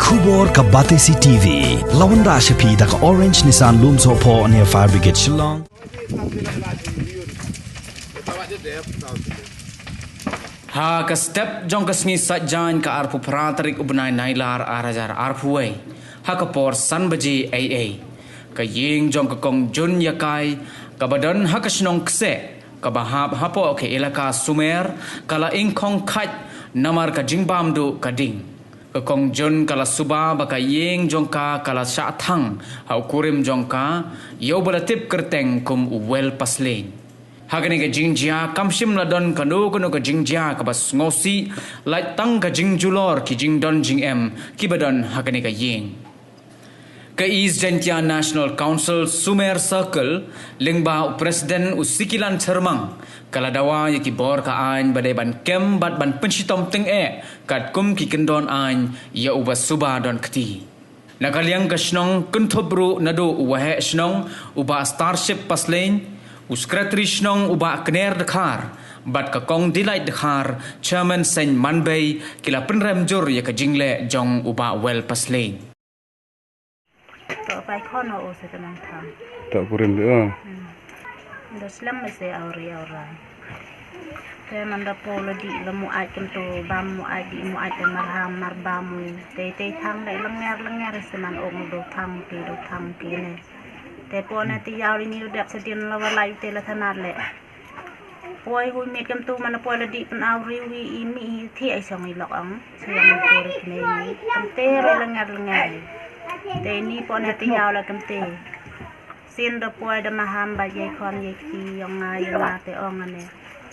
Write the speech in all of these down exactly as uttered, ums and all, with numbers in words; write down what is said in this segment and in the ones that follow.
Khubor ka Batesi T V. La wanrah sha phi da ka Orange Nissan Lumsohphoh near Fire Brigade Shillong. Ha ka step jong ka sngi Saitjaiñ ka arphew phra tarik u bnai Nailar ar hajar arphew wei, ha ka por san baje eiei, ka ïing jong ka Kong Jun Ïakai kaba don ha ka shnong Kseh kaba hap hapoh ka elaka Sumer ka la ingkhong khait namar ka jingbam duh ka ding. Ka Kong Jun ka la suba ba ka ïing jong ka ka la shah thang ha u kurim jong ka ïa uba la tip kyrteng kum u Wel Paslein. Ha kane ka jingjia kam shym la don kano kano ka jingjia kaba sngewsih, lait tang ka jingjulor ki jingdon jingem kiba don ha kane ka ïing. Ka East Jaintia National Council Sumer Circle, lyngba u President u Sikilan Thermang, ka la dawa ïa ki bor ka aiñ ba dei ban kem bad ban pynshitom tyngeh katkum ki kyndon aiñ ïa uba suba don kti. Na ka liang ka shnong kynthup ruh naduh u Waheh Shnong u Bah Starship Paslein, u Secretary Shnong u Bah Kner Dkhar, bad ka Kong Delight Dkhar, Chairman Seiñ Manbei, ki la pynrem jur ïa ka jingleh jong u Bah Wel Paslein. To pai khon o se tamang tham. To kurim de o. Hmm. Da slem se auri aura. Te man da po la di la mu ai kem to bam mu ai di mu ai te marham marbam mu. Te te thang le lenger lenger se man ong do thang ki do thang ki ne. Te po ne ti yaw ni dep se din la walai te la thanat le. Poi hui mit kem tu mana poi la di pen au riu hi i mi hi thi ai song i lok ong. Siang pori kene i kem te re lengar lengar. Te ni po ne ti yaw la kem te. Sin da poi da maham ba ye khon ye kti yong nga yong nga te ong ane.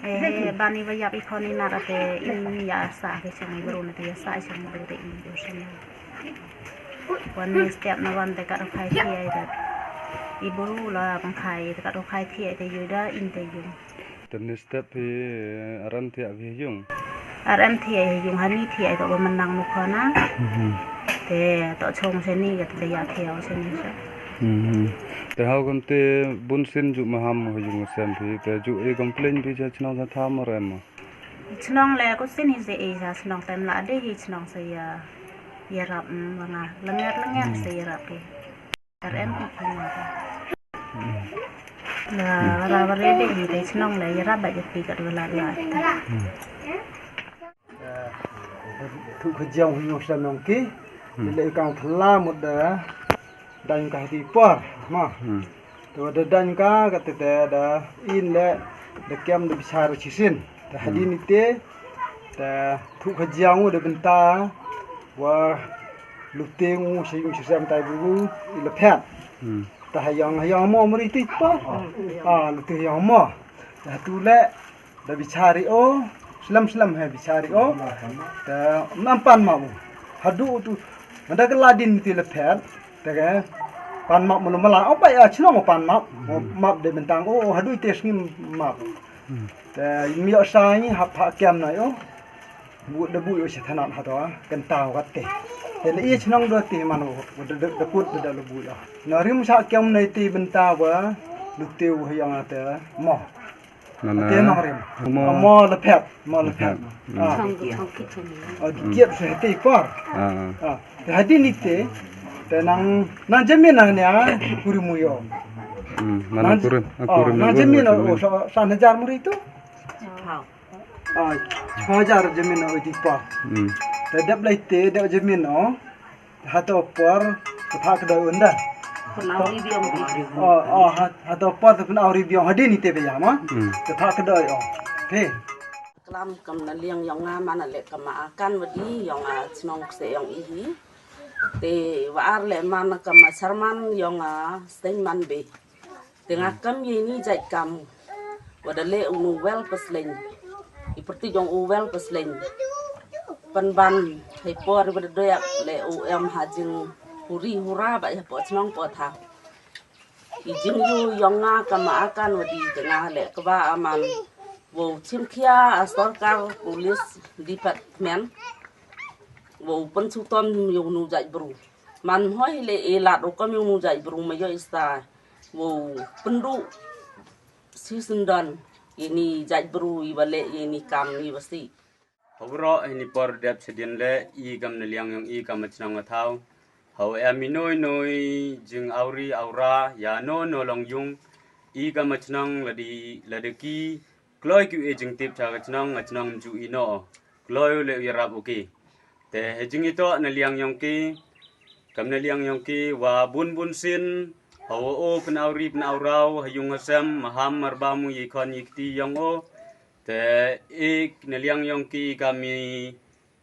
Eh, eh, bani ba yap i khon i nara te i mi ya sa ke song i bru na te ya sa i song i bru te i bru song. Wan ni step na wan te ka ro khai thi ai te. I bru la bang khai te ka ro khai thi ai te yu da in te yu. Te ni step hi aran thi ai hi yung. Aran thi ai hi yung hani thi ai to ba menang mu khona. Mhm. Te to chong se ni ka te ya thi ai se ni sa. Mhm. Te hau kam te bun sin ju maham hi yung sem phi te ju e complain phi cha chnong sa tham rem. Chnong le ko sin hi se e sa chnong tem la de hi chnong sa ya. Yarap mm, langa lengar lengar se yarap ke. R M P ki mata. La la ba re de hi te chnong le yarap ba jati kat wala la. Thu ka jong hu sa nong ki. Le kang thla mut da. Dang ka ti por ma. Te wa da dang ka ka te te da in le da kem da bichar chi sin. Te hadin ite te thu ka jiang u da benta wa lu te ngu sa yung sa sem tai bu i le phet. Te ha yang ha yang mo mari ti pa. Ah, lu te yang mo. Te tu le da bichari o, slem slem he bichari o. Te nam pan ma u. Hadu tu. Manda ka ladin ti le phet. Te ke pan map mulu mala. Au pai a chnong pan map. Map de bentang o hadu te sngim map. Te mi yo sai hap ha kem na yo. Bu de bu yo se thanat ha to kan tau kat te. Te le i chnong do te man o de de put de le bu yo. Na rim sa kem na te benta wa lu te u yang te mo. Mana? Te nong rim. Mo. Mo le phet, mo le phet. Ah. Oh, kiet se te por. Ah. Ah. Te hadin ite te nang nang jamin nang nia kuri muyo. Hmm, mana kurim, kurim. Nang jamin o san hajar muri tu. Ah, hajar jamin o di por. Hmm. Te dep lai te dep jamin o. Hato por te phak doi unda. Pynau ri biong. Oh, oh, hato por te pynau ri biong hadin ite be ya ma. Te phak doi o. Te. Klam kam na liang yong nga mana le kama akan wadi yong a chnong kse yong ihi. Te wa ar le mana kama sarman yong a seng man be. Te nga kam ye ni jait kam. Wa da le u nu wel pasleng. I perti jong u wel pasleng. Pan ban hei por wa da doyak le u em ha jing huri hura ba ya po chnong po tha. I jing yu yong nga kama akan wa di te nga le kaba aman. Wo chim khia a sorkar police department. Wo pen sutom yung nu jait bru. Man hoi le e lat u kam yung nu jait bru ma yo ista. Wo pendu si sendon ini jait bru i bale ini kam i basi. Hawroh hini por dep chadien le i kam na liang yong i kam chnong a thaw. Haw em i noi noi jing awri awra ya no no long yung i kam chnong ladi ladi ki kloi ki e jingtip cha ka chnong a chnong ju i no. Kloi le u yarap u ki. Te he jing i to na liang yong ki. Kam na liang yong ki wa bun bun sin. Haw o pyn awri pyn awraw ha yung ha sem maham marba mu i khon i kti yong o. Te ik na liang yong ki kam i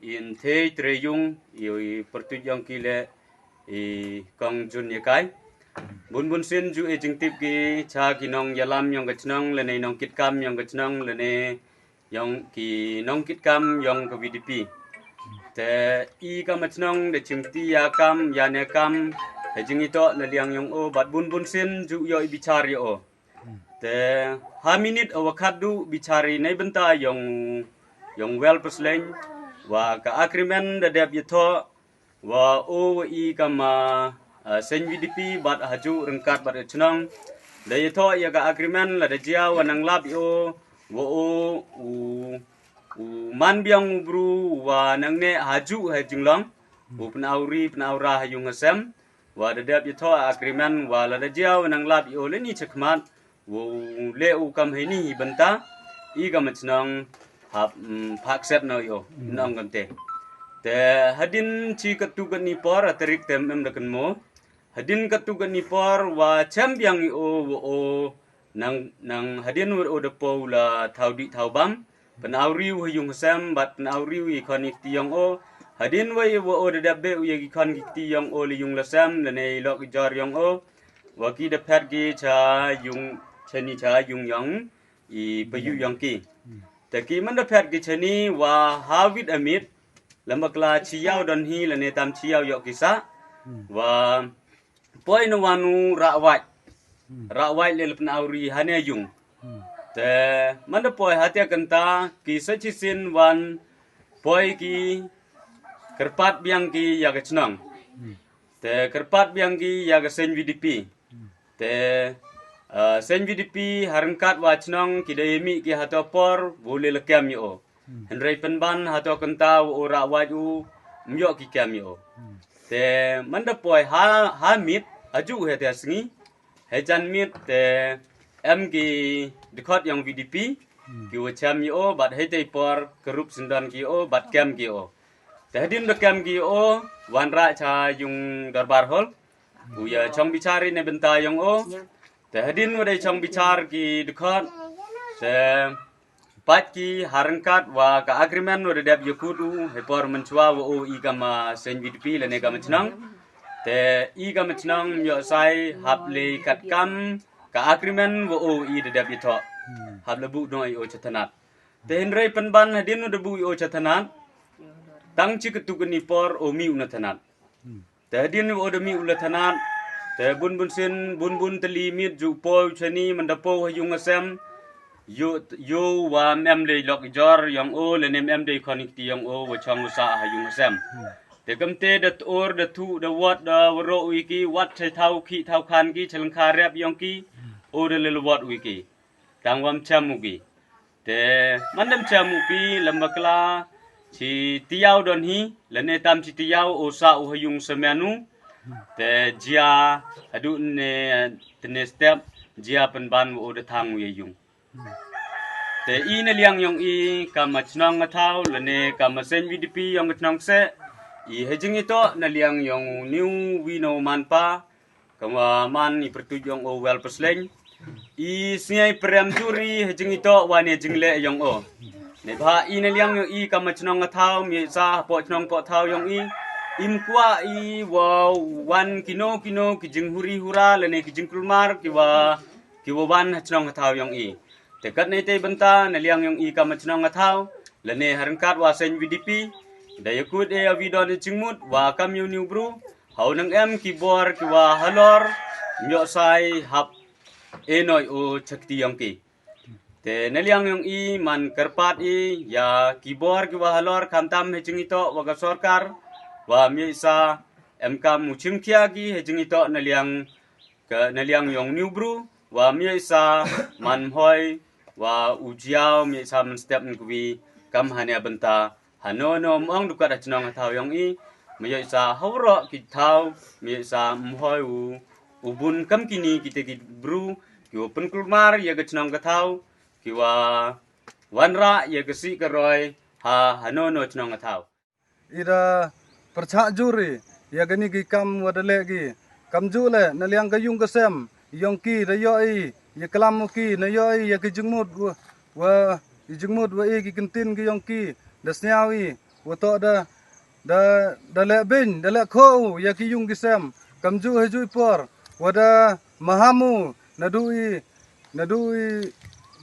in thei tre yung i pyrtuit yong ki le i kong jun ya kai. Bun bun sin ju e jingtip ki cha ki nong yalam yong ka chnong le ne nong kit kam yong ka chnong le ne yong ki nong kit kam yong ka V D P. Te i kam a chnong de chim ti ya kam ya ne kam he jing i to na liang yong o bat bun bun sin ju yo i bichar yo o. Te ha minit a wakat du bichari nei bynta yong yong wel pasleng wa ka agreement da dep yatho wa o wa i kama sen V D P bat haju rengkat bat chnong da yatho ya ka agreement la da jia wa nang lap yo wa o u u man biang u bru wa nang ne haju ha jinglong u pnauri pnaura ha yung ha sem. Wa da dep i tho agreement wa la da jiaw nang lap i o le ni chakmat. Wa le u kam hei ni hi bynta i kam chnong hap phak set no i o nong kam te. Te hadin chi katu kani por a tarik tem em da kan mo. Hadin katu kani por wa chem biang i o wa o nang nang hadin wa o da po la thau di thau bam. Pynawriw ha yung sem bat pynawriw i khon i kti yong o. Hadin wei wa o da dap be u ya ki khon ki kti yong o le yung la sem le ne i lok i jor yong o. Wa ki da phet ki cha yung chani cha yung yong i pa yu yong ki. Te ki man da phet ki chani wa ha wit amit lamba kla chi yaw don hi le ne tam chi yaw yok ki sa. Wa poi na wanu ra wait. Ra wait le le pynawri hane yung. Te man da poi hatia kanta ki sa chi sin wan poi ki kyrpat biang ki ya ka chnong. Te kyrpat biang ki ya ka sen V D P. Te sen V D P harengkat wa chnong ki da yemi ki hato por bu le le kem yo. Hynrei pynban hato kynta u ra waj u myo ki kem yo. Te man da poi ha ha mit aju he te sngi. He jan mit te em ki dkhot yong V D P ki wa chem yo bat he te por kerup sendon ki yo bat kem ki yo. Te hadin da kem ki yo wan ra cha yung darbar hol. U ya chong bichari ne bynta yong o. Te hadin wa dei chong bichar ki dkhot. Te pat ki harengkat wa ka agreement wa da dep yakut u he por menchwa wa o i kama sen V D P le ne kama chnong. Te i kama chnong yo sai hap le kat kam ka agreement wa o i da dep yatho. Hap le bu no i o chathanat. Te hynrei pynban hadin wa da bu i o chathanat. Tang chi katu kani por o mi u na thanat. Te hadin u da mi u la thanat. Te bun bun sin bun bun tali mit ju po chani man da po ha yung asem. Yo yo wa mem de lok jor yong o le ne mem de khon ki ti yong o wa chong u sa ha yung asem. Te kam te da tor da thu da wat da waro u ki wat chai thau ki thau khan ki chalangkha rep yong ki o da le wat u ki. Tang wam cham u ki. Te man dam cham u ki lamba kla chi tiaw don hi lane tam chi tiaw o sa u ha yung sa menu. Te jia hadu ne tene step jia pynban u o da thang u ya yung. Te i na liang yong i kama chnong nga thaw lane kama sen V D P yong nga chnong se. I hejing i to na liang yong u niu wi no man pa. Kama man i pyrtuit yong o wel pasleng. I sniai prem juri hejing i to wan hejing le yong o. Ne ba i na liang yong i kama chnong nga thaw mi sa po chnong po thaw yong i. Im kwa i wa wan kino kino ki jing huri hura lane ki jing kulmar ki wa ki wa wan ha chnong nga thaw yong i. Te kat ne te bynta na liang yong i kama chnong nga thaw lane harengkat wa sen V D P. Da yakut e avi don i chingmut wa kam yu niu bru. Hau nang em ki bor ki wa halor. Myo sai hap e noi u chakti yong ki. Te na liang yong i man kyrpat i ya ki bor ki wa halor khamtam he ching i to wa ka sorkar. Wa myo sa em kam u chim khia ki he ching i to na liang ka na liang yong niu bru wa myo sa man hoi wa u jiaw myo sa man step nkwi kam hane bynta Hano no mong dukat ha chnong ha thaw yong i, me yoh sa hawro ki thaw, me yoh sa mhoi u, u bun kam kini kita ki bru, ki u penkulmar ya ka chnong ka thaw, ki wa wanra ya ka si ka roi, ha hano no chnong ka thaw. Ida perchak juri, ya kani ki kam wa da leh ki, kam ju le, na liang ka yung ka sem, yong ki da yo i, ya kalam u ki, na yo i, ya ki jingmut wa, wa, i jingmut wa i ki kentin ki yong ki, da sniaw i, wa to da, da, da leh bing, da leh kho u, ya ki yung ki sem, kam ju he ju i por, wa da mahamu, na du i, na du i,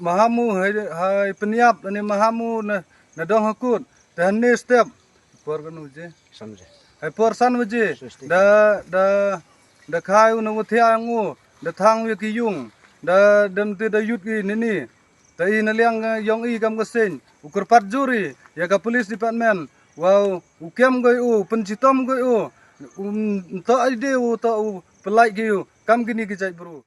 mahamu, hai, hai penyap, ani mahamu, na, na dong hakut, da ne step, por kanu je. Samje. Hai por san waje. Susti. Da, da, da khai u na wathia yang u. Da thang u ya ki yung. Da dem te da yut ki nini. Ta i na liang, eh, yong i kam ka seng. U kyrpat juri. Ya ka police department. Wow, u kem goi u, penchitom goi u. Um, to ai de u, to u, pelai ki u. Kam kini ki jait bru.